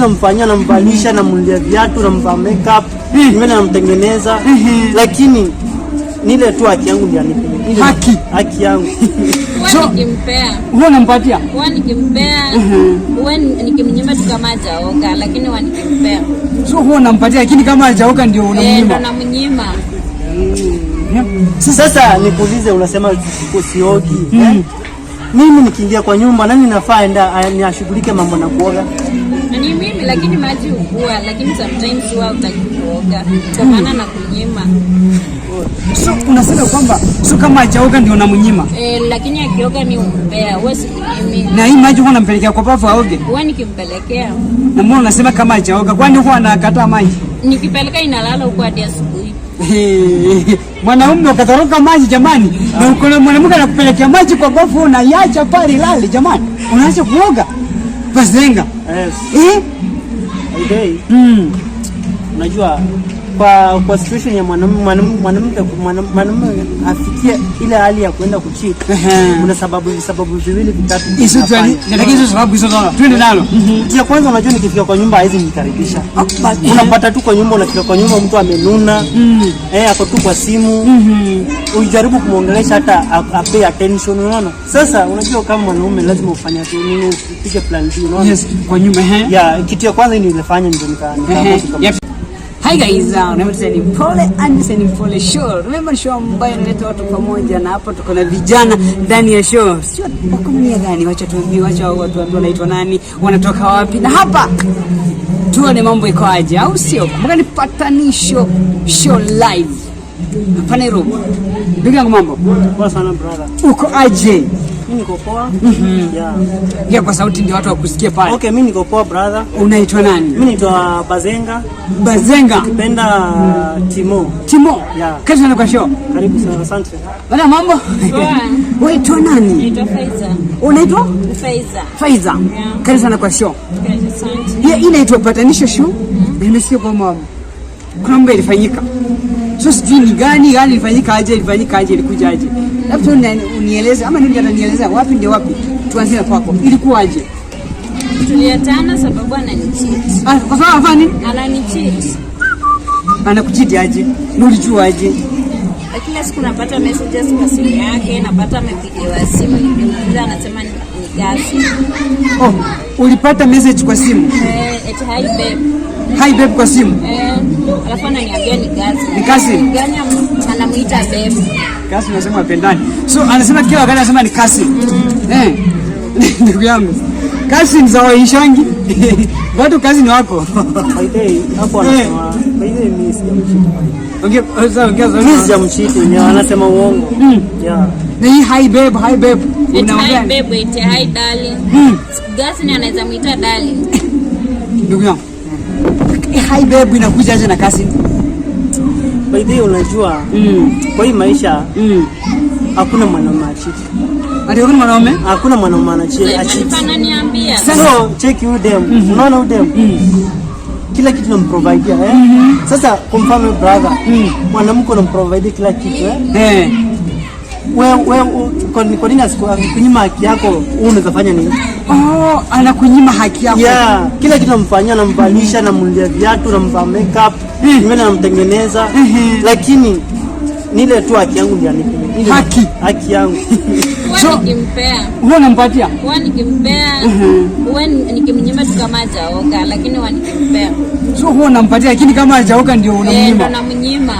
Namfanyia, namvalisha, namnunulia viatu, namvaa makeup, nywele namtengeneza, lakini nile tu haki yangu ndio anipe. Ile Haki. Haki yangu. Huwa nikimpea. Huwa unampatia? Huwa nikimpea, huwa nikimnyima tu kama hajaoga, lakini huwa nikimpea. So huwa unampatia, lakini kama hajaoga ndio Eh, ndo unamnyima. namnyima. Sasa nikuulize, unasema usiogi, eh? Mimi nikiingia kwa nyumba, nani nafaa enda ni ashughulike mambo na kuoga? Na ni mimi, lakini maji hukua, lakini sometimes huwa hutaki kuoga kwa maana na kunyima. So unasema kwamba so kama hajaoga ndio unamnyima. Eh, lakini akioga mi humpea, huwa sikunyimi. Na hii maji huwa unampelekea kwa bafu aoge. Huwa nikimpelekea. Na mbona unasema kama hajaoga? Kwani huwa anakataa maji? Nikipeleka inalala huko hadi asubuhi. Mwanaume ukatoroka maji jamani, na uko na mwanamke anakupelekea maji kwa bafu, unaiacha pale lale jamani, unaacha kuoga. Bazenga. Yes. Eh? Aidei, unajua kwa situation ya mwanamume afikie ile hali ya kwenda kucheat, kuna sababu viwili vitatu Hizo zinafanya. nataka hizo sababu hizo zote. Twende nalo. Kitu ya kwanza, unajua nikifika kwa nyumba haizi nikaribisha. Unapata tu kwa nyumba, unafika kwa nyumba mtu amenuna, eh, ako tu kwa simu. Ujaribu kumwongelesha hata a pay attention, unaona? Sasa unajua kama mwanaume lazima ufanye tu nini, upige plan B, unaona? Yes, kwa nyumba eh. Yeah, kitu ya kwanza nilifanya ndio nikaamua Yep. Hi guys, remember ni Pole Anderson Pole Show. Remember show ambayo inaleta watu pamoja, na hapa tuko na vijana ndani ya show. Sio wako mia gani? Wacha tuambie, wacha watu waambie wanaitwa nani, wanatoka wapi, na hapa tuone mambo iko aje, au sio? Kumbuka ni Patanisho Show live hapa Nairobi. Ndugu yangu, mambo? Poa sana, brother. Uko aje? Mimi niko poa. Yeah. Yeah, kwa sauti ndio watu wakusikie pale. Okay, mimi niko poa, brother. Unaitwa nani? Mimi naitwa Bazenga. Bazenga. Kipenda Timo. Timo. Yeah. Karibu sana kwa show. Karibu sana, asante. Bana, mambo? Poa. Unaitwa nani? Naitwa Faiza. Unaitwa? Faiza. Faiza. Yeah. Karibu sana kwa show. Asante. Hii inaitwa Patanisho Show. Na nimesikia kwamba kuna mambo ilifanyika. So sijui ni gani gani ilifanyika aje, ilifanyika aje, ilikuja aje. Labda unieleze ama nini atanieleza wapi ndio wapi. Tuanzie na kwako. Ilikuwa aje? Tuliachana sababu ananicheat. Ah, kwa sababu afanya nini? Ananicheat. Anakucheat aje? Na ulijua aje? Kila siku napata messages kwa simu yake, napata amepigiwa simu, nikimuuliza anasema ni kazi. Oh, ulipata message kwa simu? Eh, eti "Hi babe." "Hi babe" kwa simu. Eh, alafu ananiambia ni kazi. Ni kazi? Gani anamuita babe? Kazi unasema wapendani. So anasema kila wakati anasema ni kazi. Eh. Ndugu yangu. Kazi ni za waishangi. Bado kazi ni wako. By the way, hapo anasema, by the way, mimi sijamcheat. Ongea, sasa ongea. Mimi sijamcheat, ni anasema uongo. Yeah. Na hii "Hi babe, hi babe." Eti "Hi Unaongea. babe," eti "Hi darling." Gasi ni anaweza muita darling. Ndugu yangu. "Hi babe" inakuja aje na kazi? By the way, unajua kwa hii maisha hakuna mwanaume acheat. Ati hakuna mwanaume? Hakuna mwanaume anacheat. Acheat. Ananiambia. So check huyu dem. Unaona huyu dem? Kila kitu namprovidea, eh? Sasa kwa mfano, brother, mwanamke unamprovide kila kitu, eh? Eh. Wewe kwa nini asikunyima haki yako? Wewe unaweza fanya nini? Oh, anakunyima haki yako. Yeah, kila kitu namfanyia, namvalisha, namnunulia viatu, namvaa makeup, nywele namtengeneza, lakini nile tu haki yangu ndio anipe. Ile Haki. Haki yangu. Huwa nikimpea. Huwa unampatia? Huwa nikimpea, huwa nikimnyima tu kama hajaoga, lakini huwa nikimpea. So huwa unampatia, lakini kama hajaoga ndio Eh, ndo unamnyima. namnyima.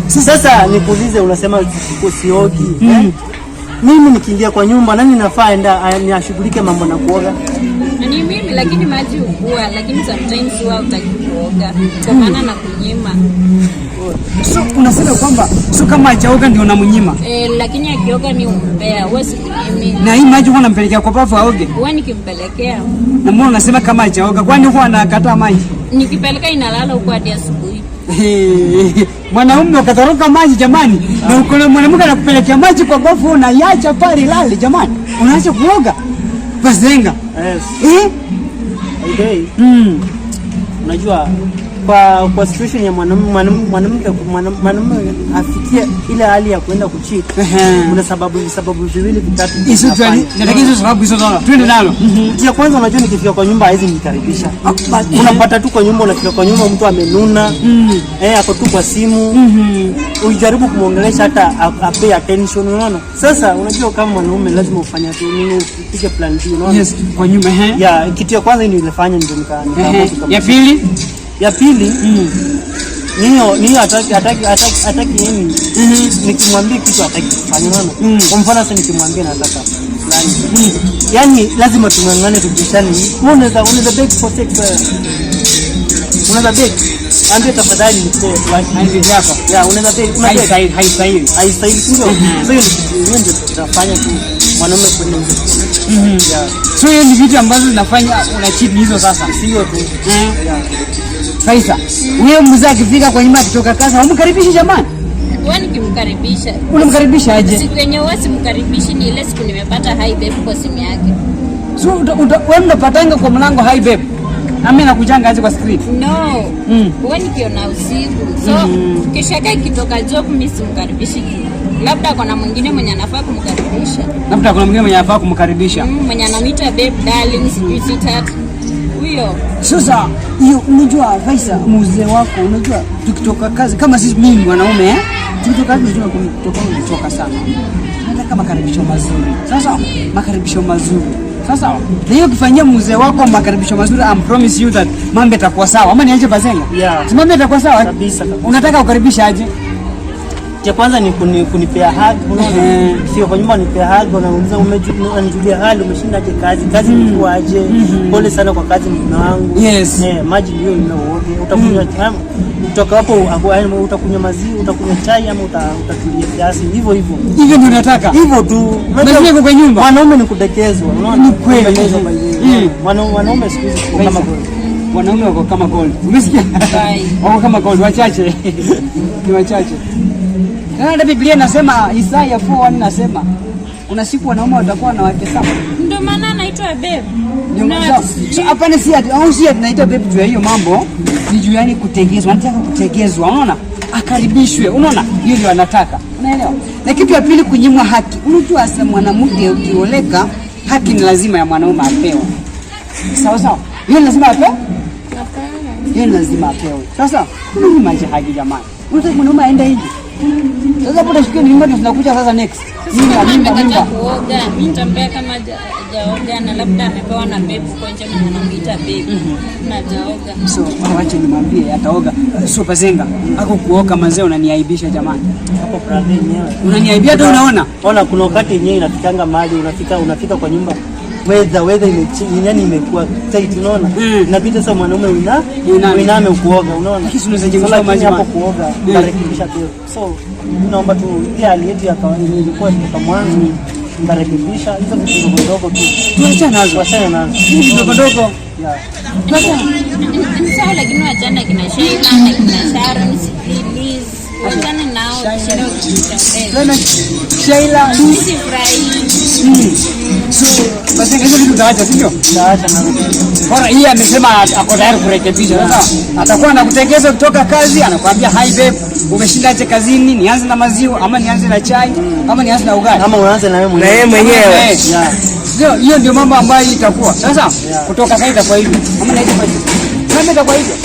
Sasa nikuulize, unasema usiogi, eh? Mimi nikiingia kwa nyumba, nani nafaa enda ni ashughulike mambo na kuoga? Na ni mimi, lakini maji hukua, lakini sometimes huwa hutaki kuoga kwa maana na kunyima. So unasema kwamba so kama hajaoga ndio unamnyima. Eh, lakini akioga mi humpea, huwa sikunyimi. Na hii maji huwa unampelekea kwa bafu aoge. Huwa nikimpelekea. Na mbona unasema kama hajaoga? Kwani huwa anakataa maji? Nikipeleka inalala huko hadi asubuhi. Mwanaume ukatoroka maji jamani, na uko na mwanamke anakupelekea maji kwa bafu, unaiacha pale lale jamani, unaacha kuoga. Bazenga. Yes. Eh? Aidei, unajua Kwa situation ya mwanamke mwanamume afikie ile hali ya kuenda kucheat, kuna sababu viwili vitatu Hizo zinafanya. Nataka hizo sababu hizo zote. Twende nalo. Kitu ya kwanza, unajua nikifika kwa nyumba hawezi nikaribisha. Unapata tu kwa nyumba, unafika kwa nyumba mtu amenuna, eh, ako tu kwa simu. Ujaribu kumwongelesha hata apay attention, unaona? Sasa unajua kama mwanaume lazima ufanye tu nini, upige plan B, unaona? Yes, kwa nyumba ehe. Ya, kitu ya kwanza ndio ilifanya ndio nikaamua Ya pili? Ya pili niyo hataki nini, nikimwambia kitu hataki kufanya, unaona? Kwa mfano sasa nikimwambia nataka fulani, yani lazima tung'ang'ane, tubishane. Wewe unaweza beg for sex, wewe unaweza beg, ambie tafadhali nipe fulani. Haizidi yako. Ya, unaweza beg, una beg. Haistahili, haistahili. Haistahili, si ndio? So hiyo ni kitu, hiyo ndio tutafanya tu mwanaume kwenda nje. Yeah. So hiyo ni vitu ambazo zinafanya una cheat hizo sasa. Sio tu. Yeah. Faisa, huyo mzee akifika kwa nyumba akitoka kazi, humkaribishi jamani? Huwa nikimkaribisha. Unamkaribisha aje? Siku yenye huwa simkaribishi ni ile siku nimepata "Hi babe" kwa simu yake. So wewe unapatanga kwa mlango "Hi babe"? Ama inakujanga aje kwa screen? No. Huwa nikiona usiku. So kesho yake ikitoka job mimi simkaribishi juu labda kuna mwingine mwenye anafaa kumkaribisha. Labda kuna mwingine mwenye anafaa kumkaribisha. Mwenye anamwita babe, darling, sijui sweetheart. Huyo. Sasa hiyo unajua Faisa, mzee wako, unajua tukitoka kazi kama sisi, mimi mwanaume eh, tukitoka kazi unajua kutoka umechoka sana. Nataka makaribisho mazuri. Sasa makaribisho mazuri. Sasa na hiyo ukifanyia mzee wako makaribisho mazuri, I promise you that mambo itakuwa sawa. Ama niache Bazenga? Yeah. Si mambo itakuwa sawa? Kabisa, kabisa. Unataka ukaribisha aje? Cha kwanza ni kunipea hug, unaona? Sio kwa nyumba nipea hug, unauliza unanijulia hali, umeshinda aje kazi, kazi ilikuwa aje? Pole sana kwa kazi mume wangu. Yes. Eh, maji ndio ina uoge. Utakunywa kutoka hapo yaani utakunywa maziwa, utakunywa chai ama utatulia kiasi, hivyo hivyo. Hivyo ndio unataka? Hivyo tu. Maziwa iko kwa nyumba? Mwanaume ni kudekezwa, unaona? Ni kweli. Kudekezwa by the way. Wanaume siku hizi wako kama gold. Wanaume wako kama gold. Umesikia? Bye. Wako kama gold, wachache. Ni wachache. Na hata Biblia inasema, Isaya 4:1 inasema kuna siku wanaume watakuwa na wake saba. Ndio maana anaitwa babe. Ndio Na maana- So hapana, si ati au si ati naitwa babe juu ya hiyo mambo, ni juu yani kutegezwa, anataka kutegezwa, unaona? Akaribishwe, unaona? Hiyo ndio anataka. Unaelewa? Na kitu ya pili, kunyimwa haki. Unajua sasa mwanamke ukioleka, haki ni lazima ya mwanaume apewe. Sawa sawa. Hiyo ni lazima apewe? Hiyo ni lazima apewe. Sasa unanyima aje haki jamani? Unataka mwanaume aende nje? Sasa hapo utashikia ni mimba ndio zinakuja sasa next. Mimba, Kama mimba, amekataa mimba. kuoga, mi nitampea kama hajaoga na labda amepewa na babe huko nje mwenye anamuita babe na hajaoga. So wacha nimwambie ataoga. So Bazenga, ako kuoga mazee unaniaibisha jamani. Hapo brother yenyewe. Unaniaibia hata unaona? Ona, kuna wakati yenyewe inafikanga mahali unafika kwa nyumba, weather yani imekuwa tight, unaona? Inabidi sasa mwanaume Uiname. uiname kuoga, unaona? Lakini si unaweza So, chemsha lakini maji hapo man. kuoga utarekebisha pia. So mimi naomba tu ile hali yetu ya kawaida ilikuwa kutoka mwanzo mtarekebisha hizo vitu ndogo ndogo tu. Tuachane nazo. Tuachane nazo. Hizi ndogo ndogo. Yeah. Tuachane. Ni sawa, lakini wachane kina Sheila na kina Sharon, sijui Liz, wachane nao kushinda ukichambeza. Tena Sheila, Mimi sifurahii. So Bazenga, hizo vitu utaacha, si ndio? Tutaacha nazo. Bora hii amesema ako tayari kurekebisha. Sasa atakuwa anakutegeza kutoka kazi, anakuambia, "Hi babe, umeshindaje kazini? Nianze na maziwa ama nianze na chai ama nianze na ugali?" Ama uanze na wewe Na mwenyewe. yeye mwenyewe. Eh. Yeah. Sio, hiyo ndio mambo ambayo itakuwa. Sasa kutoka sasa itakuwa hivyo. Ama na itakuwa hivyo. Mambo itakuwa hivyo.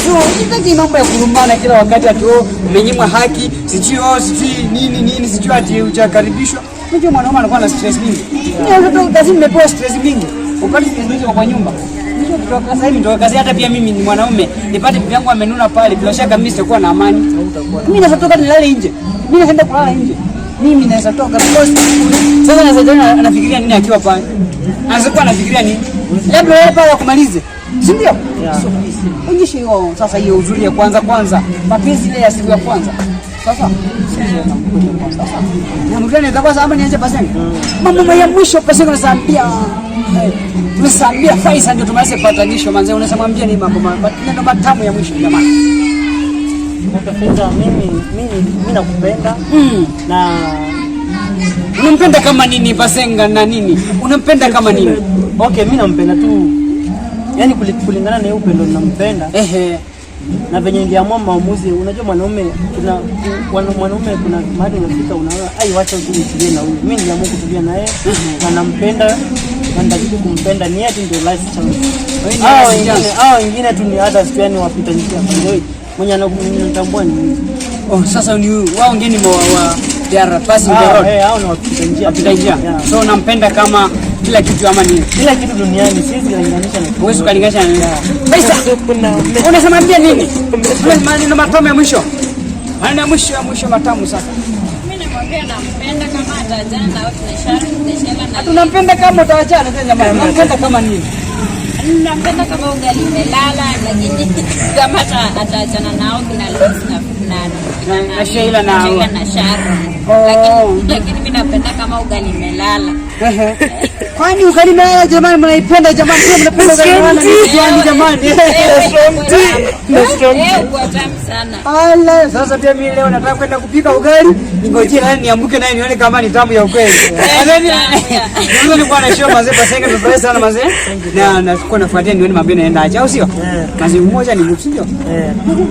So, itaki mambo ya kulumbana kila wakati ati oh, umenyimwa haki, sijui oh, sijui nini nini, sijui ati hujakaribishwa. Unajua mwanaume anakuwa na stress mingi. Mimi watoto kazini nimepewa stress mingi. Upate stress mingi kwa nyumba. Unajua kutoka sasa hivi nitoka kazi, hata pia mimi ni mwanaume, nipate bibi yangu amenuna pale, bila shaka mimi sitakuwa na amani. Mimi naweza toka nilale nje. Mimi naweza kulala nje. Mimi naweza toka because sasa naweza tena anafikiria nini akiwa pale? Anaweza kuwa anafikiria nini? Labda wewe pale akumalize. Si ndio? So please, onyesha hiyo sasa hiyo uzuri ya kwanza kwanza. Mapenzi ile ya siku ya kwanza. Sasa sasa na mtu itakuwa sawa ama niache Basenga? Mambo ya mwisho Basenga unasambia. Tunasambia Faisa ndio tumalize patanisho manze, unaweza mwambia ni mambo neno matamu ya mwisho jamani. Okay, Faisa, mimi nakupenda na Unampenda kama nini Basenga na nini? Unampenda kama nini? Okay, mimi nampenda tu. Yaani kulingana na hiyo upendo nampenda. Ehe. Na venye niliamua maamuzi, unajua mwanaume kuna mwanaume kuna mahali unafika unaona, ai, wacha tu nitulie na huyu. Mimi niliamua kutulia na yeye na nampenda na nitazidi kumpenda, ni yeye tu ndio last chance. Wewe ni Hao last wengine chance. Hao wengine tu ni others tu, yani wapita njia. By the way, mwenye anatambua ni mimi. Oh, sasa ni wao wengine wa they are passing the Hao road. eh, hao ni wapita njia. Wapita njia. Yeah. So unampenda kama kila kitu ama ni Kila kitu duniani siwezi kulinganisha na kitu. Huwezi ukalinganisha na Baisa. Unasema pia nini? Maneno matamu ya mwisho. Maneno ya mwisho matamu sasa. Mimi namwambia nampenda, kama ataachana na kina Sharon, kina Sheila na Tunampenda kama utaachana tena jamani. Unampenda kama nini? Nampenda kama ugali imelala, lakini kama ataachana nao kina Lois na Na Sheila na- Sheila na Sharon. Oh. Lakini mimi napenda kama ugali imelala. Kwani ugali imelala jamani, mnaipenda jamani, pia mnapenda ugali imelala ni gani jamani? Kwa tamu sana. Ala, sasa pia mimi leo nataka kwenda kupika ugali, ningojee nani niamke naye nione kama ni tamu ya ukweli. Tamu ya. Mimi nilikuwa na show mazee, basi nimefurahi sana mazee. Na kwa nafuatia nione mambo yanaenda aje, au sio? Yeah. Mazee mmoja ni mtu, sio? Eh.